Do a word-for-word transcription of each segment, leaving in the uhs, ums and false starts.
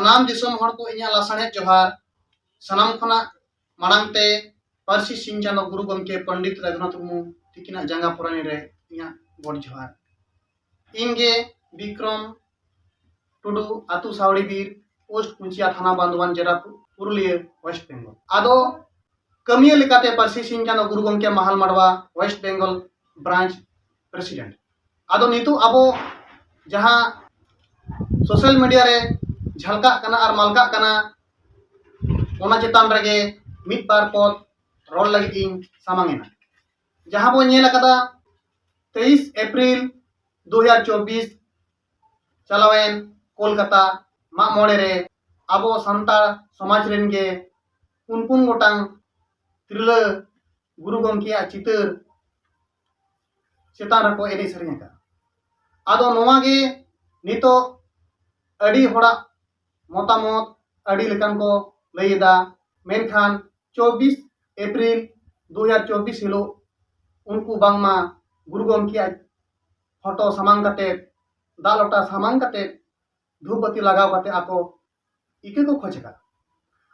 ᱥᱟᱱᱟᱢ ᱫᱤᱥᱚᱢ ᱦᱚᱲ ᱠᱚ ᱤᱧᱟᱹᱜ ᱞᱟᱥᱟᱲᱦᱮᱫ ᱡᱚᱦᱟᱨ᱾ ᱥᱟᱱᱟᱢ ᱠᱷᱚᱱᱟᱜ ᱢᱟᱲᱟᱝ ᱛᱮ ᱯᱟᱹᱨᱥᱤ ᱥᱤᱧ ᱪᱟᱸᱫᱚ ᱜᱩᱨᱩ ᱜᱚᱢᱠᱮ ᱯᱚᱱᱰᱤᱛ ᱨᱚᱜᱷᱩᱱᱟᱛᱷ ᱢᱩᱨᱢᱩ ᱛᱤᱠᱤᱱᱟᱜ ᱡᱟᱸᱜᱟ ᱯᱚᱨᱟᱭᱱᱤ ᱨᱮ ᱤᱧᱟᱹᱜ ᱜᱚᱰ ᱡᱚᱦᱟᱨ᱾ ᱤᱧ ᱜᱮ ᱵᱤᱠᱨᱚᱢ ᱴᱩᱰᱩ, ᱟᱹᱛᱩ ᱥᱟᱣᱲᱤ ᱵᱤᱨ, ᱯᱳᱥᱴ ᱠᱩᱧᱪᱤᱭᱟ, ᱛᱷᱟᱱᱟ ᱵᱟᱱᱫᱳᱣᱟᱱ, ᱡᱮᱞᱟ ᱯᱩᱨᱩᱞᱤᱭᱟᱹ, ᱳᱭᱮᱥᱴ ᱵᱮᱝᱜᱚᱞ᱾ ᱟᱫᱚ ᱠᱟᱹᱢᱤᱭᱟᱹ ᱞᱮᱠᱟᱛᱮ ᱯᱟᱹᱨᱥᱤ ᱥᱤᱧ ᱪᱟᱸᱫᱚ ᱜᱩᱨᱩ ᱜᱚᱢᱠᱮ ᱢᱟᱦᱟᱞ ᱢᱟᱰᱣᱟ ᱳᱭᱮᱥᱴ ᱵᱮᱝᱜᱚᱞ ᱵᱨᱟᱧᱪ ᱯᱨᱮᱥᱤᱰᱮᱱᱴ᱾ ᱟᱫᱚ ᱱᱤᱛᱚᱜ ᱟᱵᱚ ᱡᱟᱦᱟᱸ ᱥᱳᱥᱟᱞ ᱢᱤᱰᱤᱭᱟ ᱨᱮ ᱡᱷᱟᱞᱠᱟᱜ ᱠᱟᱱᱟ ᱟᱨ ᱢᱟᱞᱠᱟᱜ ᱠᱟᱱᱟ, ᱚᱱᱟ ᱪᱮᱛᱟᱱ ᱨᱮᱜᱮ ᱢᱤᱫ ᱵᱟᱨ ᱯᱚᱫ ᱨᱚᱲ ᱞᱟᱹᱜᱤᱫ ᱤᱧ ᱥᱟᱢᱟᱝ ᱮᱱᱟ᱾ ᱡᱟᱦᱟᱸ ᱵᱚᱱ ᱧᱮᱞ ᱟᱠᱟᱫᱟ, ᱛᱮᱭᱤᱥ ᱮᱯᱨᱤᱞ ᱫᱩ ᱦᱟᱡᱟᱨ ᱪᱚᱵᱵᱤᱥ ᱪᱟᱞᱟᱣᱮᱱ ᱠᱳᱞᱠᱟᱛᱟ ᱢᱟᱜ ᱢᱚᱬᱮ ᱨᱮ ᱟᱵᱚ ᱥᱟᱱᱛᱟᱲ ᱥᱚᱢᱟᱡᱽ ᱨᱮᱱ ᱜᱮ ᱯᱩᱱ ᱯᱩᱱ ᱜᱚᱴᱟᱝ ᱛᱤᱨᱞᱟᱹ ᱜᱩᱨᱩ ᱜᱚᱢᱠᱮᱭᱟᱜ ᱪᱤᱛᱟᱹᱨ ᱪᱮᱛᱟᱱ ᱨᱮᱠᱚ ᱮᱱᱮᱡ ᱥᱮᱨᱮᱧ ᱟᱠᱟᱫᱟ᱾ ᱟᱫᱚ ᱱᱚᱣᱟ ᱜᱮ ᱱᱤᱛᱚᱜ ᱟᱹᱰᱤ ᱦᱚᱲᱟᱜ ᱢᱚᱛᱟᱢᱚᱛ ᱟᱹᱰᱤ ᱞᱮᱠᱟᱱ ᱠᱚ ᱞᱟᱹᱭ ᱮᱫᱟ, ᱢᱮᱱᱠᱷᱟᱱ ᱪᱚᱵᱵᱤᱥ ᱮᱯᱨᱤᱞ ᱫᱩ ᱦᱟᱡᱟᱨ ᱪᱚᱵᱵᱤᱥ ᱦᱤᱞᱳᱜ ᱩᱱᱠᱩ ᱵᱟᱝᱢᱟ ᱜᱩᱨᱩ ᱜᱚᱢᱠᱮᱭᱟᱜ ᱯᱷᱳᱴᱳ ᱥᱟᱢᱟᱝ ᱠᱟᱛᱮ, ᱫᱟᱜ ᱞᱚᱴᱟ ᱥᱟᱢᱟᱝ ᱠᱟᱛᱮ, ᱫᱷᱩᱯ ᱵᱟᱹᱛᱤ ᱞᱟᱜᱟᱣ ᱠᱟᱛᱮ ᱟᱠᱚ ᱤᱠᱟᱹ ᱠᱚ ᱠᱷᱚᱡ ᱟᱠᱟᱫ᱾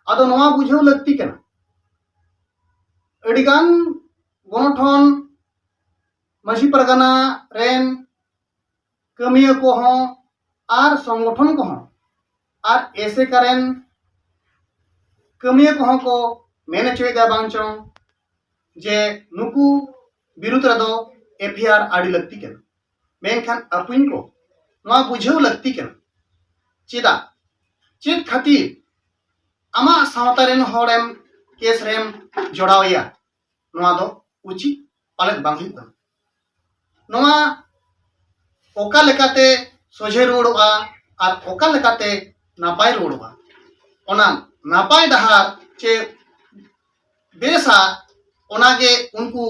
ᱟᱫᱚ ᱱᱚᱣᱟ ᱵᱩᱡᱷᱟᱹᱣ ᱞᱟᱹᱠᱛᱤ ᱠᱟᱱᱟ, ᱟᱹᱰᱤᱜᱟᱱ ᱜᱚᱱᱚᱴᱷᱚᱱ, ᱢᱟᱹᱡᱷᱤ ᱯᱟᱨᱜᱟᱱᱟ ᱨᱮᱱ ᱠᱟᱹᱢᱤᱭᱟᱹ ᱠᱚᱦᱚᱸ ᱟᱨ ᱥᱚᱝᱜᱚᱴᱷᱚᱱ ᱠᱚᱦᱚᱸ ᱟᱨ ᱮᱥᱮᱠᱟ ᱨᱮᱱ ᱠᱟᱹᱢᱤᱭᱟᱹ ᱠᱚᱦᱚᱸ ᱠᱚ ᱢᱮᱱ ᱦᱚᱪᱚᱭᱮᱫᱟ ᱵᱟᱝ ᱪᱚᱝ ᱡᱮ ᱱᱩᱠᱩ ᱵᱤᱨᱩᱫᱷ ᱨᱮᱫᱚ ᱮᱯᱷ ᱟᱭ ᱟᱨ ᱟᱹᱰᱤ ᱞᱟᱹᱠᱛᱤ ᱠᱟᱱᱟ᱾ ᱢᱮᱱᱠᱷᱟᱱ ᱟᱹᱯᱩᱧ ᱠᱚ, ᱱᱚᱣᱟ ᱵᱩᱡᱷᱟᱹᱣ ᱞᱟᱹᱠᱛᱤ ᱠᱟᱱᱟ᱾ ᱪᱮᱫᱟᱜ? ᱪᱮᱫ ᱠᱷᱟᱹᱛᱤᱨ ᱟᱢᱟᱜ ᱥᱟᱶᱛᱟ ᱨᱮᱱ ᱦᱚᱲᱮᱢ ᱠᱮᱥ ᱨᱮᱢ ᱡᱚᱲᱟᱣᱮᱭᱟ? ᱱᱚᱣᱟ ᱫᱚ ᱩᱪᱤᱛ ᱯᱟᱞᱮᱫ ᱵᱟᱝ ᱦᱩᱭᱩᱜ ᱠᱟᱱᱟ᱾ ᱱᱚᱣᱟ ᱚᱠᱟ ᱞᱮᱠᱟᱛᱮ ᱥᱚᱡᱷᱮ ᱨᱩᱣᱟᱹᱲᱚᱜᱼᱟ ᱟᱨ ᱚᱠᱟ ᱞᱮᱠᱟᱛᱮ ᱱᱟᱯᱟᱭ ᱨᱩᱣᱟᱹᱲᱚᱜᱼᱟ, ᱚᱱᱟ ᱱᱟᱯᱟᱭ ᱰᱟᱦᱟᱨ ᱪᱮ ᱵᱮᱥᱟ, ᱚᱱᱟᱜᱮ ᱩᱱᱠᱩ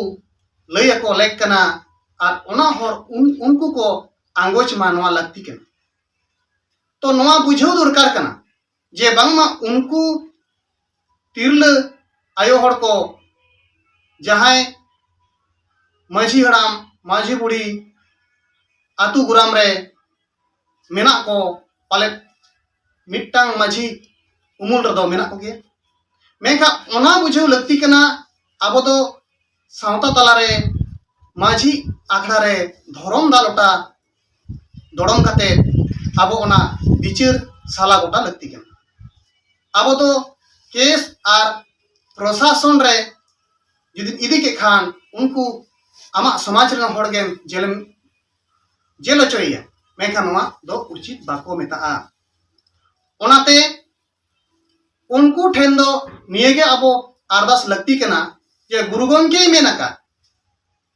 ᱞᱟᱹᱭ ᱟᱠᱚ ᱞᱮᱠ ᱠᱟᱱᱟ᱾ ᱟᱨ ᱚᱱᱟ ᱦᱚᱨ ᱩᱱ-, ᱩᱱᱠᱩ ᱠᱚ ᱟᱸᱜᱚᱪ ᱢᱟ, ᱱᱚᱣᱟ ᱞᱟᱹᱠᱛᱤ ᱠᱟᱱᱟ᱾ ᱛᱚ ᱱᱚᱣᱟ ᱵᱩᱡᱷᱟᱹᱣ ᱫᱚᱨᱠᱟᱨ ᱠᱟᱱᱟ ᱡᱮ ᱵᱟᱝᱢᱟ ᱩᱱᱠᱩ ᱛᱤᱨᱞᱟᱹ ᱟᱭᱳ ᱦᱚᱲ ᱠᱚ ᱡᱟᱦᱟᱸᱭ ᱢᱟᱹᱡᱷᱤ ᱦᱟᱲᱟᱢ, ᱢᱟᱹᱡᱷᱤ ᱵᱩᱲᱦᱤ, ᱟᱹᱛᱩ ᱜᱚᱨᱟᱢ ᱨᱮ ᱢᱮᱱᱟᱜ ᱠᱚ, ᱯᱟᱞᱮᱫ ᱢᱤᱫᱴᱟᱝ ᱢᱟᱹᱡᱷᱤ ᱩᱢᱩᱞ ᱨᱮᱫᱚ ᱢᱮᱱᱟᱜ ᱠᱚᱜᱮᱭᱟ᱾ ᱢᱮᱱᱠᱷᱟᱱ ᱚᱱᱟ ᱵᱩᱡᱷᱟᱹᱣ ᱞᱟᱹᱠᱛᱤ ᱠᱟᱱᱟ, ᱟᱵᱚ ᱫᱚ ᱥᱟᱶᱛᱟ ᱛᱟᱞᱟᱨᱮ ᱢᱟᱹᱡᱷᱤ ᱟᱠᱷᱲᱟ ᱨᱮ ᱫᱷᱚᱨᱚᱢ ᱫᱟᱞᱚᱴᱟ ᱫᱚᱲᱚᱢ ᱠᱟᱛᱮ ᱟᱵᱚ ᱚᱱᱟ ᱵᱤᱪᱟᱹᱨ ᱥᱟᱞᱟ ᱜᱚᱴᱟ ᱞᱟᱹᱠᱛᱤ ᱠᱟᱱᱟ᱾ ᱟᱵᱚ ᱫᱚ ᱠᱮᱥ ᱟᱨ ᱯᱨᱚᱥᱟᱥᱚᱱ ᱨᱮ ᱡᱩᱫᱤᱢ ᱤᱫᱤ ᱠᱮᱫ ᱠᱷᱟᱱ, ᱩᱱᱠᱩ ᱟᱢᱟᱜ ᱥᱚᱢᱟᱡᱽ ᱨᱮᱱ ᱦᱚᱲ ᱜᱮᱢ ᱡᱮᱞᱮᱢ ᱡᱮᱞ ᱦᱚᱪᱚᱭᱮᱭᱟ, ᱢᱮᱱᱠᱷᱟᱱ ᱱᱚᱣᱟ ᱫᱚ ᱩᱪᱤᱛ ᱵᱟᱠᱚ ᱢᱮᱛᱟᱜᱼᱟ᱾ ᱚᱱᱟᱛᱮ ᱩᱱᱠᱩ ᱴᱷᱮᱱ ᱫᱚ ᱱᱤᱭᱟᱹᱜᱮ ᱟᱵᱚ ᱟᱨᱫᱟᱥ ᱞᱟᱹᱠᱛᱤ ᱠᱟᱱᱟ ᱡᱮ ᱜᱩᱨᱩ ᱜᱚᱢᱠᱮᱭ ᱢᱮᱱ ᱟᱠᱟᱫ,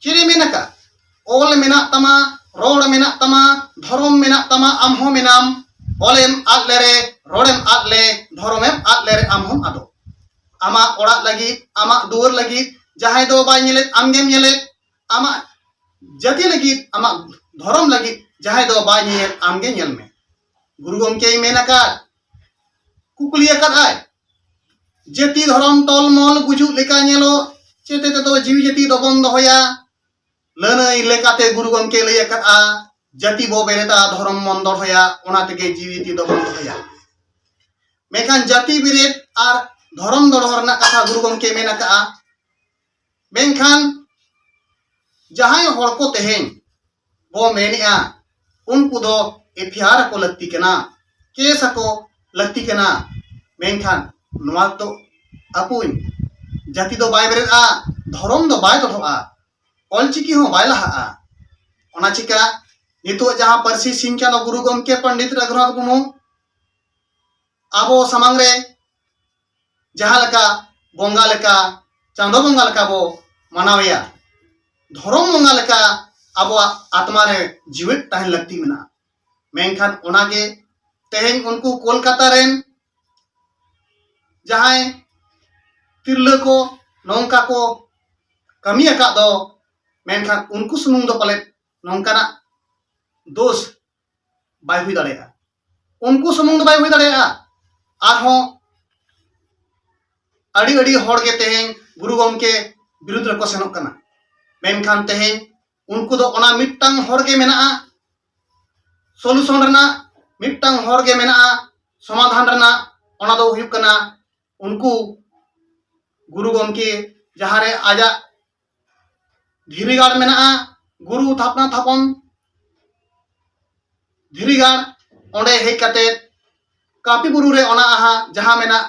ᱪᱮᱫ ᱮ ᱢᱮᱱ ᱟᱠᱟᱫ? ᱚᱞ ᱢᱮᱱᱟᱜ ᱛᱟᱢᱟ, ᱨᱚᱲ ᱢᱮᱱᱟᱜ ᱛᱟᱢᱟ, ᱫᱷᱚᱨᱚᱢ ᱢᱮᱱᱟᱜ ᱛᱟᱢᱟ, ᱟᱢ ᱦᱚᱸ ᱢᱮᱱᱟᱢ᱾ ᱚᱞᱮᱢ ᱟᱫ ᱞᱮᱨᱮ, ᱨᱚᱲᱮᱢ ᱟᱫ ᱞᱮ, ᱫᱷᱚᱨᱚᱢᱮᱢ ᱟᱫ ᱞᱮᱨᱮ, ᱟᱢ ᱦᱚᱸᱢ ᱟᱫᱚᱜ᱾ ᱟᱢᱟᱜ ᱚᱲᱟᱜ ᱞᱟᱹᱜᱤᱫ, ᱟᱢᱟᱜ ᱫᱩᱣᱟᱹᱨ ᱞᱟᱹᱜᱤᱫ ᱡᱟᱦᱟᱸᱭ ᱫᱚ ᱵᱟᱭ ᱧᱮᱞᱮᱫ, ᱟᱢᱜᱮᱢ ᱧᱮᱞᱮᱫ᱾ ᱟᱢᱟᱜ ᱡᱟᱹᱛᱤ ᱞᱟᱹᱜᱤᱫ, ᱟᱢᱟᱜ ᱫᱷᱚᱨᱚᱢ ᱞᱟᱹᱜᱤᱫ ᱡᱟᱦᱟᱸᱭ ᱫᱚ ᱵᱟᱭ ᱧᱮᱞᱮᱫ, ᱟᱢᱜᱮ ᱧᱮᱞ ᱢᱮ᱾ ᱜᱩᱨᱩ ᱜᱚᱢᱠᱮᱭ ᱢᱮᱱ ᱟᱠᱟᱫ, ᱠᱩᱠᱞᱤ ᱟᱠᱟᱫ ᱟᱭ, ᱡᱟᱹᱛᱤ ᱫᱷᱚᱨᱚᱢ ᱛᱚᱞᱢᱚᱞ ᱜᱩᱡᱩᱜ ᱞᱮᱠᱟ ᱧᱮᱞᱚᱜ, ᱪᱮᱛᱮ ᱛᱮᱫᱚ ᱡᱤᱣᱤ ᱡᱟᱹᱛᱤ ᱫᱚᱵᱚᱱ ᱫᱚᱦᱚᱭᱟ? ᱞᱟᱹᱱᱟᱹᱭ ᱞᱮᱠᱟᱛᱮ ᱜᱩᱨᱩ ᱜᱚᱢᱠᱮ ᱞᱟᱹᱭ ᱟᱠᱟᱫᱼᱟ, ᱡᱟᱹᱛᱤ ᱵᱚ ᱵᱮᱨᱮᱫᱟ, ᱫᱷᱚᱨᱚᱢ ᱵᱚᱱ ᱫᱚᱦᱚᱭᱟ, ᱚᱱᱟ ᱛᱮᱜᱮ ᱡᱤᱣᱤ ᱡᱟᱹᱛᱤ ᱫᱚᱵᱚᱱ ᱫᱚᱦᱚᱭᱟ᱾ ᱢᱮᱱᱠᱷᱟᱱ ᱡᱟᱹᱛᱤ ᱵᱮᱨᱮᱫ ᱟᱨ ᱫᱷᱚᱨᱚᱢ ᱫᱚᱦᱚ ᱨᱮᱱᱟᱜ ᱠᱟᱛᱷᱟ ᱜᱩᱨᱩ ᱜᱚᱢᱠᱮ ᱢᱮᱱ ᱟᱠᱟᱫᱼᱟ᱾ ᱢᱮᱱᱠᱷᱟᱱ ᱡᱟᱦᱟᱸᱭ ᱦᱚᱲ ᱠᱚ ᱛᱮᱦᱮᱧ ᱵᱚ ᱢᱮᱱᱮᱜᱼᱟ, ᱩᱱᱠᱩ ᱫᱚ ᱮᱯᱷ ᱟᱭ ᱟᱨ ᱟᱠᱚ ᱞᱟᱹᱠᱛᱤ ᱠᱟᱱᱟ, ᱠᱮᱥ ᱟᱠᱚ ᱞᱟᱹᱠᱛᱤ ᱠᱟᱱᱟ᱾ ᱢᱮᱱᱠᱷᱟᱱ ᱱᱚᱣᱟ ᱫᱚ ᱟᱹᱯᱩᱧ, ᱡᱟᱹᱛᱤ ᱫᱚ ᱵᱟᱭ ᱵᱮᱨᱮᱫᱼᱟ, ᱫᱷᱚᱨᱚᱢ ᱫᱚ ᱵᱟᱭ ᱫᱚᱦᱚᱜᱼᱟ, ᱚᱞᱪᱤᱠᱤ ᱦᱚᱸ ᱵᱟᱭ ᱞᱟᱦᱟᱜᱼᱟ᱾ ᱚᱱᱟ ᱪᱤᱠᱟ ᱱᱤᱛᱚᱜ ᱡᱟᱦᱟᱸ ᱯᱟᱹᱨᱥᱤ ᱥᱤᱧ ᱪᱟᱸᱫᱚ ᱜᱩᱨᱩ ᱜᱚᱢᱠᱮ ᱯᱚᱱᱰᱤᱛ ᱨᱚᱜᱷᱩᱱᱟᱛᱷ ᱢᱩᱨᱢᱩ ᱟᱵᱚ ᱥᱟᱢᱟᱝ ᱨᱮ ᱡᱟᱦᱟᱸ ᱞᱮᱠᱟ ᱵᱚᱸᱜᱟ ᱞᱮᱠᱟ, ᱪᱟᱸᱫᱚ ᱵᱚᱸᱜᱟ ᱞᱮᱠᱟ ᱵᱚ ᱢᱟᱱᱟᱣᱮᱭᱟ, ᱫᱷᱚᱨᱚᱢ ᱵᱚᱸᱜᱟ ᱞᱮᱠᱟ ᱟᱵᱚᱣᱟᱜ ᱟᱛᱢᱟ ᱨᱮ ᱡᱤᱣᱮᱫ ᱛᱟᱦᱮᱱ ᱞᱟᱹᱠᱛᱤ ᱢᱮᱱᱟᱜᱼᱟ᱾ ᱢᱮᱱᱠᱷᱟᱱ ᱚᱱᱟᱜᱮ ᱛᱮᱦᱮᱧ ᱩᱱᱠᱩ ᱠᱳᱞᱠᱟᱛᱟ ᱨᱮᱱ ᱡᱟᱦᱟᱸᱭ ᱛᱤᱨᱞᱟᱹ ᱠᱚ ᱱᱚᱝᱠᱟ ᱠᱚ ᱠᱟᱹᱢᱤ ᱟᱠᱟᱫ ᱫᱚ, ᱢᱮᱱᱠᱷᱟᱱ ᱩᱱᱠᱩ ᱥᱩᱢᱩᱝ ᱫᱚ ᱯᱟᱞᱮᱫ ᱱᱚᱝᱠᱟᱱᱟᱜ ᱫᱳᱥ ᱵᱟᱭ ᱦᱩᱭ ᱫᱟᱲᱮᱭᱟᱜᱼᱟ᱾ ᱩᱱᱠᱩ ᱥᱩᱢᱩᱝ ᱫᱚ ᱵᱟᱭ ᱦᱩᱭ ᱫᱟᱲᱮᱭᱟᱜᱼᱟ᱾ ᱟᱨᱦᱚᱸ ᱟᱹᱰᱤ ᱟᱹᱰᱤ ᱦᱚᱲ ᱜᱮ ᱛᱮᱦᱮᱧ ᱜᱩᱨᱩ ᱜᱚᱢᱠᱮ ᱵᱤᱨᱩᱫᱽ ᱨᱮᱠᱚ ᱥᱮᱱᱚᱜ ᱠᱟᱱᱟ᱾ ᱢᱮᱱᱠᱷᱟᱱ ᱛᱮᱦᱮᱧ ᱩᱱᱠᱩ ᱫᱚ ᱚᱱᱟ ᱢᱤᱫᱴᱟᱝ ᱦᱚᱨ ᱜᱮ ᱢᱮᱱᱟᱜᱼᱟ, ᱥᱚᱞᱩᱥᱚᱱ ᱨᱮᱱᱟᱜ ᱢᱤᱫᱴᱟᱝ ᱦᱚᱨ ᱜᱮ ᱢᱮᱱᱟᱜᱼᱟ, ᱥᱚᱢᱟᱫᱷᱟᱱ ᱨᱮᱱᱟᱜ, ᱚᱱᱟ ᱫᱚ ᱦᱩᱭᱩᱜ ᱠᱟᱱᱟ ᱩᱱᱠᱩ ᱜᱩᱨᱩ ᱜᱚᱢᱠᱮ ᱡᱟᱦᱟᱸ ᱨᱮ ᱟᱡᱟᱜ ᱫᱷᱤᱨᱤ ᱜᱟᱲ ᱢᱮᱱᱟᱜᱼᱟ, ᱜᱩᱨᱩ ᱛᱷᱟᱯᱱᱟ ᱛᱷᱟᱯᱚᱱ ᱫᱷᱤᱨᱤ ᱜᱟᱲ, ᱚᱸᱰᱮ ᱦᱮᱡ ᱠᱟᱛᱮ ᱠᱟᱹᱯᱤ ᱵᱩᱨᱩ ᱨᱮ ᱚᱱᱟ ᱟᱦᱟ ᱡᱟᱦᱟᱸ ᱢᱮᱱᱟᱜ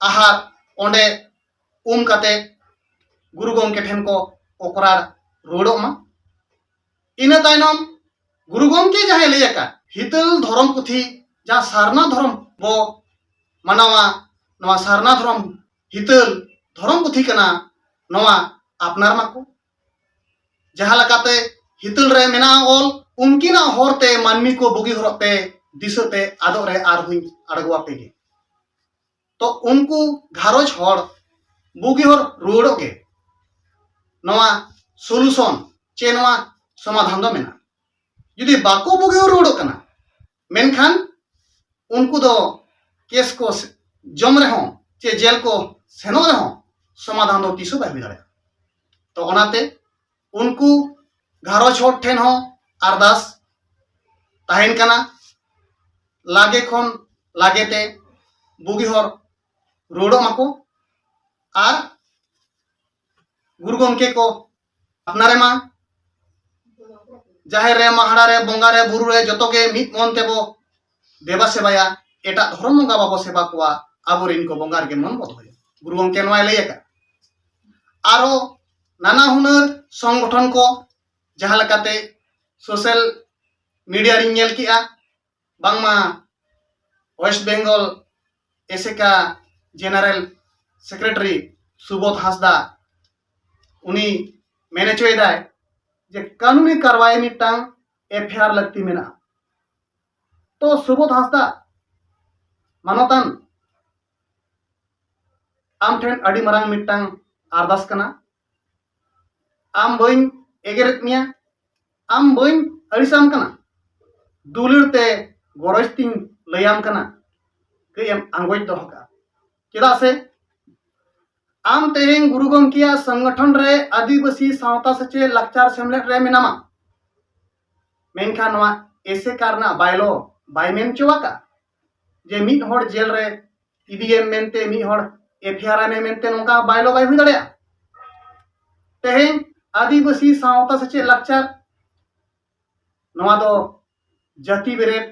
ᱟᱦᱟᱨ, ᱚᱸᱰᱮ ᱩᱢ ᱠᱟᱛᱮ ᱜᱩᱨᱩ ᱜᱚᱢᱠᱮ ᱴᱷᱮᱱ ᱠᱚ ᱚᱠᱨᱟᱲ ᱨᱩᱣᱟᱹᱲᱚᱜ ᱢᱟ᱾ ᱤᱱᱟᱹ ᱛᱟᱭᱱᱚᱢ ᱜᱩᱨᱩ ᱜᱚᱢᱠᱮ ᱡᱟᱦᱟᱸᱭ ᱞᱟᱹᱭ ᱟᱠᱟᱫ ᱦᱤᱛᱟᱹᱞ ᱫᱷᱚᱨᱚᱢ ᱯᱩᱛᱷᱤ, ᱡᱟᱦᱟᱸ ᱥᱟᱨᱱᱟ ᱫᱷᱚᱨᱚᱢ ᱵᱚ ᱢᱟᱱᱟᱣᱟ, ᱱᱚᱣᱟ ᱥᱟᱨᱱᱟ ᱫᱷᱚᱨᱚᱢ ᱦᱤᱛᱟᱹᱞ ᱫᱷᱚᱨᱚᱢ ᱯᱩᱛᱷᱤ ᱠᱟᱱᱟ, ᱱᱚᱣᱟ ᱟᱯᱱᱟᱨ ᱢᱟᱠᱚ᱾ ᱡᱟᱦᱟᱸ ᱞᱮᱠᱟᱛᱮ ᱦᱤᱛᱟᱹᱞ ᱨᱮ ᱢᱮᱱᱟᱜᱼᱟ ᱚᱞ, ᱩᱱᱠᱤᱱᱟᱜ ᱦᱚᱨ ᱛᱮ ᱢᱟᱹᱱᱢᱤ ᱠᱚ ᱵᱩᱜᱤ ᱦᱚᱨᱚᱜ ᱯᱮ, ᱫᱤᱥᱟᱹ ᱯᱮ ᱟᱫᱚᱜ ᱨᱮ ᱟᱨᱦᱚᱸᱧ ᱟᱬᱜᱚ ᱟᱯᱮ ᱜᱮ᱾ ᱛᱚ ᱩᱱᱠᱩ ᱜᱷᱟᱨᱚᱸᱡᱽ ᱦᱚᱲ ᱵᱩᱜᱤ ᱦᱚᱨ ᱨᱩᱣᱟᱹᱲᱚᱜ ᱜᱮ ᱱᱚᱣᱟ ᱥᱚᱞᱩᱥᱚᱱ ᱪᱮ ᱱᱚᱣᱟ ᱥᱚᱢᱟᱫᱷᱟᱱ ᱫᱚ ᱢᱮᱱᱟᱜᱼᱟ᱾ ᱡᱩᱫᱤ ᱵᱟᱠᱚ ᱵᱩᱜᱤ ᱦᱚᱨ ᱨᱩᱣᱟᱹᱲᱚᱜ ᱠᱟᱱᱟ, ᱢᱮᱱᱠᱷᱟᱱ ᱩᱱᱠᱩ ᱫᱚ ᱠᱮᱥ ᱠᱚ ᱡᱚᱢ ᱨᱮᱦᱚᱸ ᱪᱮ ᱡᱮᱞ ᱠᱚ ᱥᱮᱱᱚᱜ ᱨᱮᱦᱚᱸ ᱥᱚᱢᱟᱫᱷᱟᱱ ᱫᱚ ᱛᱤᱥ ᱦᱚᱸ ᱵᱟᱭ ᱦᱩᱭ ᱫᱟᱲᱮᱭᱟᱜᱼᱟ᱾ ᱛᱚ ᱚᱱᱟᱛᱮ ᱩᱱᱠᱩ ᱜᱷᱟᱨᱚᱸᱡᱽ ᱦᱚᱲ ᱴᱷᱮᱱ ᱦᱚᱸ ᱟᱨᱫᱟᱥ ᱛᱟᱦᱮᱱ ᱠᱟᱱᱟ, ᱞᱟᱜᱮ ᱠᱷᱚᱱ ᱞᱟᱜᱮ ᱛᱮ ᱵᱩᱜᱤ ᱦᱚᱨ ᱨᱩᱣᱟᱹᱲᱚᱜ ᱢᱟᱠᱚ ᱟᱨ ᱜᱩᱨᱩ ᱜᱚᱢᱠᱮ ᱠᱚ ᱟᱯᱱᱟᱨᱮ ᱢᱟ᱾ ᱡᱟᱦᱮᱨ ᱨᱮ, ᱢᱟᱦᱲᱟ ᱨᱮ, ᱵᱚᱸᱜᱟ ᱨᱮ, ᱵᱩᱨᱩ ᱨᱮ ᱡᱚᱛᱚ ᱜᱮ ᱢᱤᱫ ᱢᱚᱱ ᱛᱮᱵᱚ ᱫᱮᱵᱟ ᱥᱮᱵᱟᱭᱟ, ᱮᱴᱟᱜ ᱫᱷᱚᱨᱚᱢ ᱵᱚᱸᱜᱟ ᱵᱟᱵᱚ ᱥᱮᱵᱟ ᱠᱚᱣᱟ, ᱟᱵᱚᱨᱮᱱ ᱠᱚ ᱵᱚᱸᱜᱟ ᱨᱮᱜᱮ ᱢᱚᱱ ᱵᱚ ᱫᱚᱦᱚᱭᱟ᱾ ᱜᱩᱨᱩ ᱜᱚᱢᱠᱮ ᱱᱚᱣᱟᱭ ᱞᱟᱹᱭ ᱟᱠᱟᱫ᱾ ᱟᱨᱚ ᱱᱟᱱᱟ ᱦᱩᱱᱟᱹᱨ ᱥᱚᱝᱜᱚᱴᱷᱚᱱ ᱠᱚ, ᱡᱟᱦᱟᱸ ᱞᱮᱠᱟᱛᱮ ᱥᱳᱥᱟᱞ ᱢᱤᱰᱤᱭᱟ ᱨᱤᱧ ᱧᱮᱞ ᱠᱮᱜᱼᱟ, ᱵᱟᱝᱢᱟ ᱳᱭᱮᱥᱴ ᱵᱮᱝᱜᱚᱞ ᱮᱥᱮᱠᱟ ᱡᱮᱱᱟᱨᱮᱞ ᱥᱮᱠᱨᱮᱴᱟᱨᱤ ᱥᱩᱵᱳᱫᱷ ᱦᱟᱸᱥᱫᱟ ᱩᱱᱤ ᱢᱮᱱ ᱦᱚᱪᱚᱭᱮᱫᱟᱭ ᱡᱮ ᱠᱟᱹᱱᱩᱱᱤ ᱠᱟᱨᱣᱟᱭ ᱢᱤᱫᱴᱟᱝ ᱮᱯᱷ ᱟᱭ ᱟᱨ ᱞᱟᱹᱠᱛᱤ ᱢᱮᱱᱟᱜᱼᱟ᱾ ᱛᱚ ᱥᱩᱵᱳᱫᱷ ᱦᱟᱸᱥᱫᱟ, ᱢᱟᱱᱚᱛᱟᱱ, ᱟᱢ ᱴᱷᱮᱱ ᱟᱹᱰᱤ ᱢᱟᱨᱟᱝ ᱢᱤᱫᱴᱟᱝ ᱟᱨᱫᱟᱥ ᱠᱟᱱᱟ᱾ ᱟᱢ ᱵᱟᱹᱧ ᱮᱜᱮᱨᱮᱫ ᱢᱮᱭᱟ, ᱟᱢ ᱵᱟᱹᱧ ᱟᱹᱲᱤᱥᱟᱢ ᱠᱟᱱᱟ, ᱫᱩᱞᱟᱹᱲ ᱛᱮ ᱜᱚᱨᱚᱡᱽ ᱛᱤᱧ ᱞᱟᱹᱭᱟᱢ ᱠᱟᱱᱟ, ᱠᱟᱹᱡ ᱮᱢ ᱟᱸᱜᱚᱪ ᱫᱚᱦᱚ ᱠᱟᱜᱼᱟ᱾ ᱪᱮᱫᱟᱜ ᱥᱮ ᱟᱢ ᱛᱮᱦᱮᱧ ᱜᱩᱨᱩ ᱜᱚᱢᱠᱮᱭᱟᱜ ᱥᱚᱝᱜᱚᱴᱷᱚᱱ ᱨᱮ ᱟᱹᱫᱤᱵᱟᱹᱥᱤ ᱥᱟᱶᱛᱟ ᱥᱮᱪᱮᱫ ᱞᱟᱠᱪᱟᱨ ᱥᱮᱢᱞᱮᱫ ᱨᱮ ᱢᱮᱱᱟᱢᱟ, ᱢᱮᱱᱠᱷᱟᱱ ᱱᱚᱣᱟ ᱮᱥᱮᱠᱟ ᱨᱮᱱᱟᱜ ᱵᱟᱭᱞᱚ ᱵᱟᱭ ᱢᱮᱱ ᱦᱚᱪᱚ ᱟᱠᱟᱫ᱾ ᱡᱮ ᱢᱤᱫ ᱦᱚᱲ ᱡᱮᱞ ᱨᱮ ᱤᱫᱤᱭᱮᱢ ᱢᱮᱱᱛᱮ, ᱢᱤᱫ ᱦᱚᱲ ᱮᱯᱷ ᱟᱭ ᱟᱨ ᱮᱢ ᱢᱮᱱᱛᱮ ᱱᱚᱝᱠᱟ ᱵᱟᱭᱞᱚ ᱵᱟᱭ ᱦᱩᱭ ᱫᱟᱲᱮᱭᱟᱜᱼᱟ᱾ ᱛᱮᱦᱮᱧ ᱟᱹᱫᱤᱵᱟᱹᱥᱤ ᱥᱟᱶᱛᱟ ᱥᱮᱪᱮᱫ ᱞᱟᱠᱪᱟᱨ ᱱᱚᱣᱟ ᱫᱚ ᱡᱟᱹᱛᱤ ᱵᱮᱨᱮᱫ,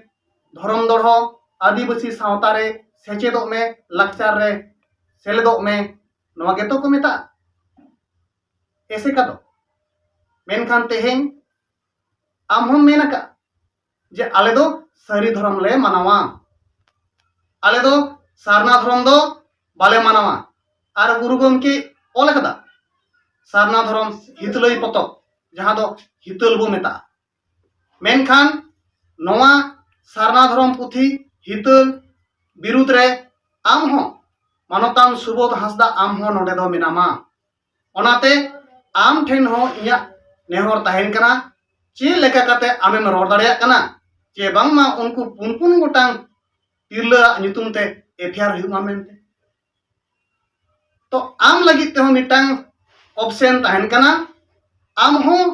ᱫᱷᱚᱨᱚᱢ ᱫᱚᱲᱦᱚ, ᱟᱹᱫᱤᱵᱟᱹᱥᱤ ᱥᱟᱶᱛᱟ ᱨᱮ ᱥᱮᱪᱮᱫᱚᱜ ᱢᱮ, ᱞᱟᱠᱪᱟᱨ ᱨᱮ ᱥᱮᱞᱮᱫᱚᱜ ᱢᱮ, ᱱᱚᱣᱟ ᱜᱮᱛᱚ ᱠᱚ ᱢᱮᱛᱟᱜᱼᱟ ᱮᱥᱮᱠᱟ ᱫᱚ᱾ ᱢᱮᱱᱠᱷᱟᱱ ᱛᱮᱦᱮᱧ ᱟᱢ ᱦᱚᱸᱢ ᱢᱮᱱ ᱟᱠᱟᱫ ᱡᱮ ᱟᱞᱮ ᱫᱚ ᱥᱟᱹᱨᱤ ᱫᱷᱚᱨᱚᱢ ᱞᱮ ᱢᱟᱱᱟᱣᱟ, ᱟᱞᱮ ᱫᱚ ᱥᱟᱨᱱᱟ ᱫᱷᱚᱨᱚᱢ ᱫᱚ ᱵᱟᱞᱮ ᱢᱟᱱᱟᱣᱟ᱾ ᱟᱨ ᱜᱩᱨᱩ ᱜᱚᱢᱠᱮ ᱚᱞ ᱟᱠᱟᱫᱟ ᱥᱟᱨᱱᱟ ᱫᱷᱚᱨᱚᱢ ᱦᱤᱛᱟᱹᱞᱟᱹᱭ ᱯᱚᱛᱚᱵ, ᱡᱟᱦᱟᱸ ᱫᱚ ᱦᱤᱛᱟᱹᱞ ᱵᱚ ᱢᱮᱛᱟᱜᱼᱟ᱾ ᱢᱮᱱᱠᱷᱟᱱ ᱱᱚᱣᱟ ᱥᱟᱨᱱᱟ ᱫᱷᱚᱨᱚᱢ ᱯᱩᱛᱷᱤ ᱦᱤᱛᱟᱹᱞ ᱵᱤᱨᱩᱫᱽ ᱨᱮ ᱟᱢ ᱦᱚᱸ ᱢᱟᱱᱚᱛᱟᱱ ᱥᱩᱵᱳᱫᱷ ᱦᱟᱸᱥᱫᱟ, ᱟᱢ ᱦᱚᱸ ᱱᱚᱰᱮ ᱫᱚ ᱢᱮᱱᱟᱢᱟ᱾ ᱚᱱᱟᱛᱮ ᱟᱢ ᱴᱷᱮᱱ ᱦᱚᱸ ᱤᱧᱟᱹᱜ ᱱᱮᱦᱚᱨ ᱛᱟᱦᱮᱱ ᱠᱟᱱᱟ, ᱪᱮᱫ ᱞᱮᱠᱟ ᱠᱟᱛᱮ ᱟᱢᱮᱢ ᱨᱚᱲ ᱫᱟᱲᱮᱭᱟᱜ ᱠᱟᱱᱟ ᱡᱮ ᱵᱟᱝᱢᱟ ᱩᱱᱠᱩ ᱯᱩᱱ ᱯᱩᱱ ᱜᱚᱴᱟᱝ ᱛᱤᱨᱞᱟᱹᱣᱟᱜ ᱧᱩᱛᱩᱢ ᱛᱮ ᱮᱯᱷ ᱟᱭ ᱟᱨ ᱦᱩᱭᱩᱜ ᱢᱟ ᱢᱮᱱᱛᱮ? ᱛᱚ ᱟᱢ ᱞᱟᱹᱜᱤᱫ ᱛᱮᱦᱚᱸ ᱢᱤᱫᱴᱟᱝ ᱚᱯᱥᱮᱱ ᱛᱟᱦᱮᱱ ᱠᱟᱱᱟ᱾ ᱟᱢ ᱦᱚᱸ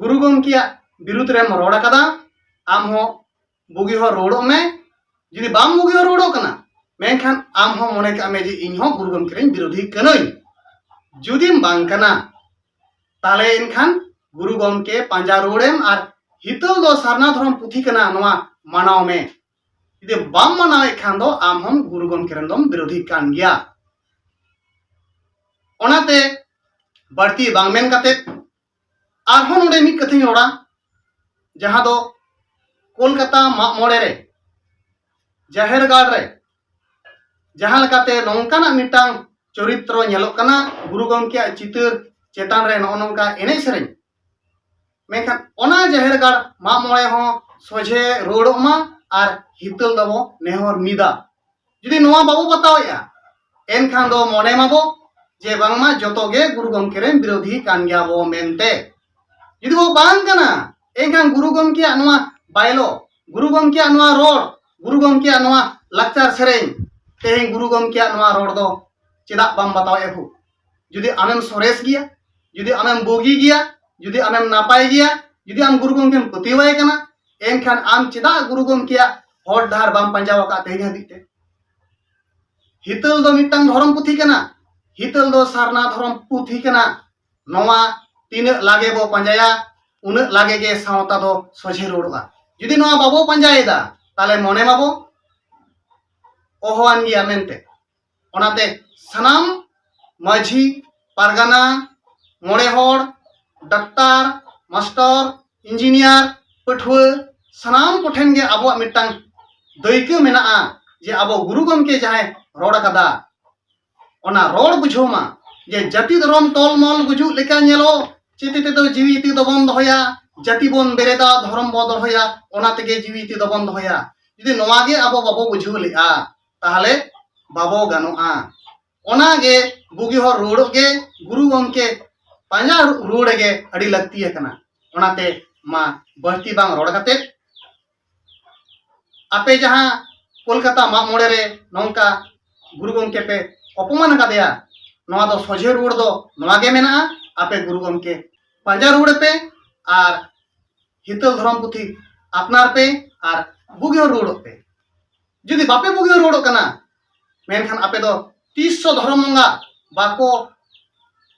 ᱜᱩᱨᱩ ᱜᱚᱢᱠᱮᱭᱟᱜ ᱵᱤᱨᱩᱫᱽ ᱨᱮᱢ ᱨᱚᱲ ᱟᱠᱟᱫᱟ, ᱟᱢ ᱦᱚᱸ ᱵᱩᱜᱤ ᱦᱚᱨ ᱨᱩᱣᱟᱹᱲᱚᱜ ᱢᱮ᱾ ᱡᱩᱫᱤ ᱵᱟᱢ ᱵᱩᱜᱤ ᱦᱚᱨ ᱨᱩᱣᱟᱹᱲᱚᱜ ᱠᱟᱱᱟ, ᱢᱮᱱᱠᱷᱟᱱ ᱟᱢ ᱦᱚᱸ ᱢᱚᱱᱮ ᱠᱟᱜ ᱢᱮ ᱡᱮ ᱤᱧ ᱦᱚᱸ ᱜᱩᱨᱩ ᱜᱚᱢᱠᱮ ᱨᱮᱱ ᱵᱤᱨᱳᱫᱷᱤ ᱠᱟᱹᱱᱟᱹᱧ᱾ ᱡᱩᱫᱤᱢ ᱵᱟᱝ ᱠᱟᱱᱟ, ᱛᱟᱦᱞᱮ ᱮᱱᱠᱷᱟᱱ ᱜᱩᱨᱩ ᱜᱚᱢᱠᱮ ᱯᱟᱸᱡᱟ ᱨᱩᱣᱟᱹᱲᱮᱢ ᱟᱨ ᱦᱤᱛᱟᱹᱞ ᱫᱚ ᱥᱟᱨᱱᱟ ᱫᱷᱚᱨᱚᱢ ᱯᱩᱛᱷᱤ ᱠᱟᱱᱟ, ᱱᱚᱣᱟ ᱢᱟᱱᱟᱣ ᱢᱮ᱾ ᱡᱩᱫᱤ ᱵᱟᱢ ᱢᱟᱱᱟᱣᱮᱫ ᱠᱷᱟᱱ ᱫᱚ ᱟᱢ ᱦᱚᱸ ᱜᱩᱨᱩ ᱜᱚᱢᱠᱮ ᱨᱮᱱ ᱫᱚᱢ ᱵᱤᱨᱳᱫᱷᱤ ᱠᱟᱱ ᱜᱮᱭᱟ᱾ ᱚᱱᱟᱛᱮ ᱵᱟᱹᱲᱛᱤ ᱵᱟᱝ ᱢᱮᱱ ᱠᱟᱛᱮ ᱟᱨᱦᱚᱸ ᱱᱚᱰᱮ ᱢᱤᱫ ᱠᱟᱛᱷᱟᱧ ᱨᱚᱲᱟ, ᱡᱟᱦᱟᱸ ᱫᱚ ᱠᱳᱞᱠᱟᱛᱟ ᱢᱟᱜ ᱢᱚᱬᱮ ᱨᱮ ᱡᱟᱦᱮᱨ ᱜᱟᱲ ᱨᱮ ᱡᱟᱦᱟᱸ ᱞᱮᱠᱟᱛᱮ ᱱᱚᱝᱠᱟᱱᱟᱜ ᱢᱤᱫᱴᱟᱝ ᱪᱚᱨᱤᱛᱨᱚ ᱧᱮᱞᱚᱜ ᱠᱟᱱᱟ, ᱜᱩᱨᱩ ᱜᱚᱢᱠᱮᱭᱟᱜ ᱪᱤᱛᱟᱹᱨ ᱪᱮᱛᱟᱱ ᱨᱮ ᱱᱚᱜᱼᱚ ᱱᱚᱝᱠᱟ ᱮᱱᱮᱡ ᱥᱮᱨᱮᱧ᱾ ᱢᱮᱱᱠᱷᱟᱱ ᱚᱱᱟ ᱡᱟᱦᱮᱨ ᱜᱟᱲ ᱢᱟᱜ ᱢᱚᱬᱮ ᱦᱚᱸ ᱥᱚᱡᱷᱮ ᱨᱩᱣᱟᱹᱲᱚᱜ ᱢᱟ ᱟᱨ ᱦᱤᱛᱟᱹᱞ ᱫᱚᱵᱚ ᱱᱮᱦᱚᱨ ᱢᱤᱫᱟ᱾ ᱡᱩᱫᱤ ᱱᱚᱣᱟ ᱵᱟᱵᱚ ᱵᱟᱛᱟᱣᱮᱫᱼᱟ, ᱮᱱᱠᱷᱟᱱ ᱫᱚ ᱢᱚᱱᱮ ᱢᱟᱵᱚ ᱡᱮ ᱵᱟᱝᱢᱟ ᱡᱚᱛᱚ ᱜᱮ ᱜᱩᱨᱩ ᱜᱚᱢᱠᱮ ᱨᱮᱱ ᱵᱤᱨᱳᱫᱷᱤ ᱠᱟᱱ ᱜᱮᱭᱟ ᱵᱚ ᱢᱮᱱᱛᱮ᱾ ᱡᱩᱫᱤ ᱵᱚ ᱵᱟᱝ ᱠᱟᱱᱟ, ᱮᱱᱠᱷᱟᱱ ᱜᱩᱨᱩ ᱜᱚᱢᱠᱮᱭᱟᱜ ᱱᱚᱣᱟ ᱵᱟᱭᱞᱚ, ᱜᱩᱨᱩ ᱜᱚᱢᱠᱮᱭᱟᱜ ᱱᱚᱣᱟ ᱨᱚᱲ, ᱜᱩᱨᱩ ᱜᱚᱢᱠᱮᱭᱟᱜ ᱱᱚᱣᱟ ᱞᱟᱠᱪᱟᱨ ᱥᱮᱨᱮᱧ, ᱛᱮᱦᱮᱧ ᱜᱩᱨᱩ ᱜᱚᱢᱠᱮᱭᱟᱜ ᱱᱚᱣᱟ ᱨᱚᱲ ᱫᱚ ᱪᱮᱫᱟᱜ ᱵᱟᱢ ᱵᱟᱛᱟᱣᱮᱫᱼᱟ ᱦᱳ? ᱡᱩᱫᱤ ᱟᱢᱮᱢ ᱥᱚᱨᱮᱥ ᱜᱮᱭᱟ, ᱡᱩᱫᱤ ᱟᱢᱮᱢ ᱵᱩᱜᱤ ᱜᱮᱭᱟ, ᱡᱩᱫᱤ ᱟᱢᱮᱢ ᱱᱟᱯᱟᱭ ᱜᱮᱭᱟ, ᱡᱩᱫᱤ ᱟᱢ ᱜᱩᱨᱩ ᱜᱚᱢᱠᱮᱢ ᱯᱟᱹᱛᱭᱟᱹᱣᱟᱭ ᱠᱟᱱᱟ, ᱮᱱᱠᱷᱟᱱ ᱟᱢ ᱪᱮᱫᱟᱜ ᱜᱩᱨᱩ ᱜᱚᱢᱠᱮᱭᱟᱜ ᱦᱚᱨ ᱰᱟᱦᱟᱨ ᱵᱟᱢ ᱯᱟᱸᱡᱟ ᱟᱠᱟᱫ ᱛᱮᱦᱮᱧ ᱦᱟᱹᱵᱤᱡ ᱛᱮ? ᱦᱤᱛᱟᱹᱞ ᱫᱚ ᱢᱤᱫᱴᱟᱝ ᱫᱷᱚᱨᱚᱢ ᱯᱩᱛᱷᱤ ᱠᱟᱱᱟ᱾ ᱦᱤᱛᱟᱹᱞ ᱫᱚ ᱥᱟᱨᱱᱟ ᱫᱷᱚᱨᱚᱢ ᱯᱩᱛᱷᱤ ᱠᱟᱱᱟ᱾ ᱱᱚᱣᱟ ᱛᱤᱱᱟᱹᱜ ᱞᱟᱜᱮ ᱵᱚ ᱯᱟᱸᱡᱟᱭᱟ, ᱩᱱᱟᱹᱜ ᱞᱟᱜᱮ ᱜᱮ ᱥᱟᱶᱛᱟ ᱫᱚ ᱥᱚᱡᱷᱮ ᱨᱩᱣᱟᱹᱲᱚᱜᱼᱟ᱾ ᱡᱩᱫᱤ ᱱᱚᱣᱟ ᱵᱟᱵᱚ ᱯᱟᱸᱡᱟᱭᱮᱫᱟ, ᱛᱟᱦᱞᱮ ᱢᱚᱱᱮ ᱢᱟᱵᱚ ᱚᱦᱚᱣᱟᱱ ᱜᱮᱭᱟ ᱢᱮᱱᱛᱮ᱾ ᱚᱱᱟᱛᱮ ᱥᱟᱱᱟᱢ ᱢᱟᱹᱡᱷᱤ, ᱯᱟᱨᱜᱟᱱᱟ, ᱢᱚᱬᱮ ᱦᱚᱲ, ᱰᱟᱠᱛᱟᱨ, ᱢᱟᱥᱴᱚᱨ, ᱤᱧᱡᱤᱱᱤᱭᱟᱨ, ᱯᱟᱹᱴᱷᱩᱣᱟᱹ, ᱥᱟᱱᱟᱢ ᱠᱚᱴᱷᱮᱱ ᱜᱮ ᱟᱵᱚᱣᱟᱜ ᱢᱤᱫᱴᱟᱝ ᱫᱟᱹᱭᱠᱟᱹ ᱢᱮᱱᱟᱜᱼᱟ ᱡᱮ ᱟᱵᱚ ᱜᱩᱨᱩ ᱜᱚᱢᱠᱮ ᱡᱟᱦᱟᱸᱭ ᱨᱚᱲ ᱟᱠᱟᱫᱟ, ᱚᱱᱟ ᱨᱚᱲ ᱵᱩᱡᱷᱟᱹᱣ ᱢᱟ ᱡᱮ ᱡᱟᱹᱛᱤ ᱫᱷᱚᱨᱚᱢ ᱛᱚᱞ ᱢᱚᱞ ᱜᱩᱡᱩᱜ ᱞᱮᱠᱟ ᱧᱮᱞᱚᱜ, ᱪᱤᱛᱤ ᱛᱮᱫᱚ ᱡᱤᱣᱤ ᱛᱤ ᱫᱚᱵᱚᱱ ᱫᱚᱦᱚᱭᱟ, ᱡᱟᱹᱛᱤ ᱵᱚᱱ ᱵᱮᱨᱮᱫᱟ, ᱫᱷᱚᱨᱚᱢ ᱵᱚᱱ ᱫᱚᱦᱚᱭᱟ, ᱚᱱᱟ ᱛᱮᱜᱮ ᱡᱤᱣᱤ ᱛᱤ ᱫᱚᱵᱚᱱ ᱫᱚᱦᱚᱭᱟ᱾ ᱡᱩᱫᱤ ᱱᱚᱣᱟ ᱜᱮ ᱟᱵᱚ ᱵᱟᱵᱚ ᱵᱩᱡᱷᱟᱹᱣ ᱞᱮᱜᱼᱟ, ᱛᱟᱦᱞᱮ ᱵᱟᱵᱚ ᱜᱟᱱᱚᱜᱼᱟ᱾ ᱚᱱᱟᱜᱮ ᱵᱩᱜᱤ ᱦᱚᱨ ᱨᱩᱣᱟᱹᱲᱚᱜ ᱜᱮ ᱜᱩᱨᱩ ᱜᱚᱢᱠᱮ ᱯᱟᱸᱡᱟ ᱨᱩᱣᱟᱹᱲ ᱜᱮ ᱟᱹᱰᱤ ᱞᱟᱹᱠᱛᱤ ᱟᱠᱟᱱᱟ᱾ ᱚᱱᱟᱛᱮ ᱢᱟ ᱵᱟᱹᱲᱛᱤ ᱵᱟᱝ ᱨᱚᱲ ᱠᱟᱛᱮ, ᱟᱯᱮ ᱡᱟᱦᱟᱸ ᱠᱳᱞᱠᱟᱛᱟ ᱢᱟᱜ ᱢᱚᱬᱮ ᱨᱮ ᱱᱚᱝᱠᱟ ᱜᱩᱨᱩ ᱜᱚᱢᱠᱮ ᱯᱮ ᱚᱯᱚᱢᱟᱱ ᱟᱠᱟᱫᱮᱭᱟ, ᱱᱚᱣᱟ ᱫᱚ ᱥᱚᱡᱷᱮ ᱨᱩᱣᱟᱹᱲ ᱫᱚ ᱱᱚᱣᱟ ᱜᱮ ᱢᱮᱱᱟᱜᱼᱟ, ᱟᱯᱮ ᱜᱩᱨᱩ ᱜᱚᱢᱠᱮ ᱯᱟᱸᱡᱟ ᱨᱩᱣᱟᱹᱲ ᱯᱮ ᱟᱨ ᱦᱤᱛᱟᱹᱞ ᱫᱷᱚᱨᱚᱢ ᱯᱩᱛᱷᱤ ᱟᱯᱱᱟᱨ ᱯᱮ ᱟᱨ ᱵᱩᱜᱤ ᱦᱚᱨ ᱨᱩᱣᱟᱹᱲᱚᱜ ᱯᱮ᱾ ᱡᱩᱫᱤ ᱵᱟᱯᱮ ᱵᱩᱜᱤ ᱦᱚᱨ ᱨᱩᱣᱟᱹᱲᱚᱜ ᱠᱟᱱᱟ, ᱢᱮᱱᱠᱷᱟᱱ ᱟᱯᱮ ᱫᱚ ᱛᱤᱥ ᱦᱚᱸ ᱫᱷᱚᱨᱚᱢ ᱵᱚᱸᱜᱟ ᱵᱟᱠᱚ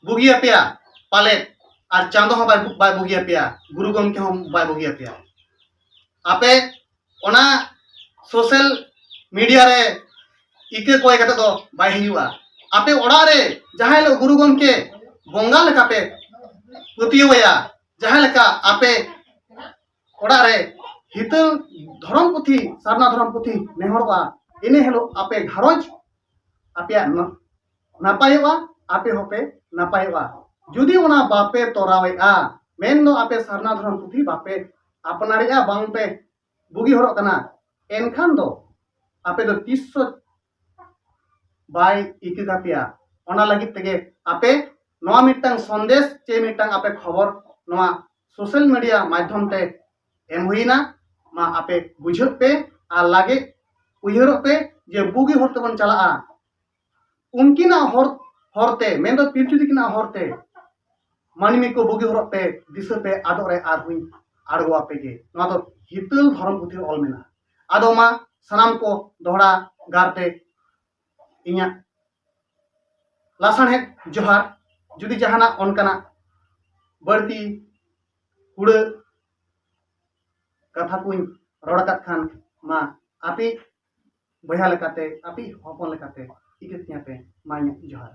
ᱵᱩᱜᱤᱭᱟᱯᱮᱭᱟ ᱯᱟᱞᱮᱫ, ᱟᱨ ᱪᱟᱸᱫᱚ ᱦᱚᱸ ᱵᱟᱭ, ᱵᱟᱭ ᱵᱩᱜᱤᱭᱟᱯᱮᱭᱟ, ᱜᱩᱨᱩ ᱜᱚᱢᱠᱮ ᱦᱚᱸ ᱵᱟᱭ ᱵᱩᱜᱤᱭᱟᱯᱮᱭᱟ᱾ ᱟᱯᱮ ᱚᱱᱟ ᱥᱳᱥᱟᱞ ᱢᱤᱰᱤᱭᱟ ᱨᱮ ᱤᱠᱟᱹ ᱠᱚᱭ ᱠᱟᱛᱮ ᱫᱚ ᱵᱟᱭ ᱦᱩᱭᱩᱜᱼᱟ᱾ ᱟᱯᱮ ᱚᱲᱟᱜ ᱨᱮ ᱡᱟᱦᱟᱸ ᱦᱤᱞᱳᱜ ᱜᱩᱨᱩ ᱜᱚᱢᱠᱮ ᱵᱚᱸᱜᱟ ᱞᱮᱠᱟᱯᱮ ᱯᱟᱹᱛᱭᱟᱹᱣᱟᱭᱟ, ᱡᱟᱦᱟᱸ ᱞᱮᱠᱟ ᱟᱯᱮ ᱚᱲᱟᱜ ᱨᱮ ᱦᱤᱛᱟᱹᱞ ᱫᱷᱚᱨᱚᱢ ᱯᱩᱛᱷᱤ, ᱥᱟᱨᱱᱟ ᱫᱷᱚᱨᱚᱢ ᱯᱩᱛᱷᱤ ᱱᱮᱦᱚᱨᱚᱜᱼᱟ, ᱤᱱᱟᱹ ᱦᱤᱞᱳᱜ ᱟᱯᱮ ᱜᱷᱟᱨᱚᱸᱡᱽ ᱟᱯᱮᱭᱟᱜ ᱱᱟ-, ᱱᱟᱯᱟᱭᱚᱜᱼᱟ, ᱟᱯᱮ ᱦᱚᱸᱯᱮ ᱱᱟᱯᱟᱭᱚᱜᱼᱟ᱾ ᱡᱩᱫᱤ ᱚᱱᱟ ᱵᱟᱯᱮ ᱛᱚᱨᱟᱣᱮᱫᱼᱟ, ᱢᱮᱱᱫᱚ ᱟᱯᱮ ᱥᱟᱨᱱᱟ ᱫᱷᱚᱨᱚᱢ ᱯᱩᱛᱷᱤ ᱵᱟᱯᱮ ᱟᱯᱱᱟᱨᱮᱫᱼᱟ, ᱵᱟᱝᱯᱮ ᱵᱩᱜᱤ ᱦᱚᱨᱚᱜ ᱠᱟᱱᱟ, ᱮᱱᱠᱷᱟᱱ ᱫᱚ ᱟᱯᱮ ᱫᱚ ᱛᱤᱥ ᱦᱚᱸ ᱵᱟᱭ ᱤᱠᱟᱹ ᱠᱟᱯᱮᱭᱟ᱾ ᱚᱱᱟ ᱞᱟᱹᱜᱤᱫ ᱛᱮᱜᱮ ᱟᱯᱮ ᱱᱚᱣᱟ ᱢᱤᱫᱴᱟᱝ ᱥᱚᱱᱫᱮᱥ ᱪᱮ ᱢᱤᱫᱴᱟᱝ ᱟᱯᱮ ᱠᱷᱚᱵᱚᱨ ᱱᱚᱣᱟ ᱥᱳᱥᱟᱞ ᱢᱤᱰᱤᱭᱟ ᱢᱟᱫᱽᱫᱷᱚᱢ ᱛᱮ ᱮᱢ ᱦᱩᱭᱱᱟ᱾ ᱢᱟ ᱟᱯᱮ ᱵᱩᱡᱷᱟᱹᱜ ᱯᱮ ᱟᱨ ᱞᱟᱜᱮ ᱩᱭᱦᱟᱹᱨᱚᱜ ᱯᱮ ᱡᱮ ᱵᱩᱜᱤ ᱦᱚᱨ ᱛᱮᱵᱚᱱ ᱪᱟᱞᱟᱜᱼᱟ᱾ ᱩᱱᱠᱤᱱᱟᱜ ᱦᱚᱨ, ᱦᱚᱨᱛᱮ, ᱢᱮᱱᱫᱚ ᱯᱤᱞᱪᱩ ᱛᱤᱠᱤᱱᱟᱜ ᱦᱚᱨᱛᱮ ᱢᱟᱹᱱᱢᱤ ᱠᱚ ᱵᱩᱜᱤ ᱦᱚᱨᱚᱜ ᱯᱮ, ᱫᱤᱥᱟᱹ ᱯᱮ, ᱟᱫᱚᱜ ᱨᱮ ᱟᱨᱦᱚᱸᱧ ᱟᱬᱜᱚ ᱟᱯᱮ ᱜᱮ᱾ ᱱᱚᱣᱟ ᱫᱚ ᱦᱤᱛᱟᱹᱞ ᱫᱷᱚᱨᱚᱢ ᱯᱩᱛᱷᱤ ᱨᱮ ᱚᱞ ᱢᱮᱱᱟᱜᱼᱟ᱾ ᱟᱫᱚ ᱢᱟ ᱥᱟᱱᱟᱢ ᱠᱚ ᱫᱚᱦᱲᱟ ᱜᱟᱨᱛᱮ ᱤᱧᱟᱹᱜ ᱞᱟᱥᱟᱬᱦᱮᱫ ᱡᱚᱦᱟᱨ᱾ ᱡᱩᱫᱤ ᱡᱟᱦᱟᱱᱟᱜ ᱚᱱᱠᱟᱱᱟᱜ ᱵᱟᱹᱲᱛᱤ ᱠᱩᱲᱟᱹ ᱠᱟᱛᱷᱟ ᱠᱚᱧ ᱨᱚᱲ ᱟᱠᱟᱫ ᱠᱷᱟᱱ, ᱢᱟ ᱟᱯᱮ ᱵᱚᱭᱦᱟ ᱞᱮᱠᱟᱛᱮ, ᱟᱯᱮ ᱦᱚᱯᱚᱱ ᱞᱮᱠᱟᱛᱮ ᱤᱠᱟᱹ ᱠᱟᱹᱧᱟ ᱯᱮ᱾ ᱢᱟ ᱤᱧᱟᱹᱜ ᱡᱚᱦᱟᱨ᱾